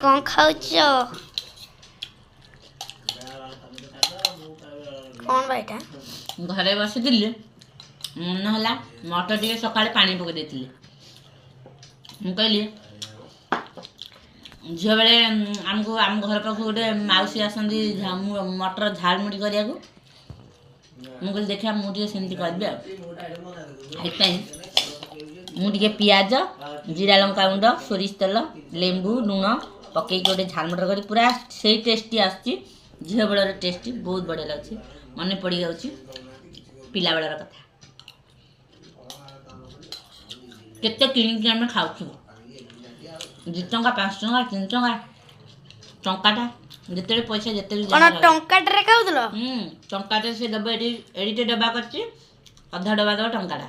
କଣ ଖାଉଛ? କଣ ବା ଏଇଟା? ଘରେ ବସିଥିଲି, ମନେ ହେଲା ମଟର ଟିକେ ସକାଳେ ପାଣି ପକେଇ ଦେଇଥିଲି। ମୁଁ କହିଲି, ଝିଅ ବେଳେ ଆମକୁ ଆମ ଘର ପାଖକୁ ଗୋଟେ ମାଉସୀ ଆସନ୍ତି ମଟର ଝାଲମୁଢ଼ି କରିବାକୁ। ମୁଁ କହିଲି, ଦେଖିବା, ମୁଁ ଟିକେ ସେମିତି କରିବି। ଆଉ ସେଥିପାଇଁ ମୁଁ ଟିକେ ପିଆଜ, ଜିରା ଲଙ୍କା ଗୁଣ୍ଡ, ସୋରିଷ ତେଲ, ଲେମ୍ବୁ, ଲୁଣ ପକେଇକି ଗୋଟେ ଝାଲମଟର କରି ପୁରା ସେଇ ଟେଷ୍ଟି ଆସୁଛି, ଝିଅ ବେଳର ଟେଷ୍ଟି। ବହୁତ ବଢ଼ିଆ ଲାଗୁଛି। ମନେ ପଡ଼ିଯାଉଛି ପିଲାବେଳର କଥା, କେତେ କିଣିକି ଆମେ ଖାଉଥିବୁ, 2 ଟଙ୍କା, 5 ଟଙ୍କା, 3 ଟଙ୍କା, ଟଙ୍କାଟା ଯେତେବେଳେ ପଇସା ଯେତେବେଳେ କଣ ଯାହା ରହେ। ଟଙ୍କାଟାରେ ଖାଉଥିଲ? ହୁଁ, ଟଙ୍କାଟେ ସେ ଦେବ। ଏଠି ଏଡ଼ିଟେ ଡବା କରିଛି, ଅଧା ଡବା ଦେବ ଟଙ୍କାଟା।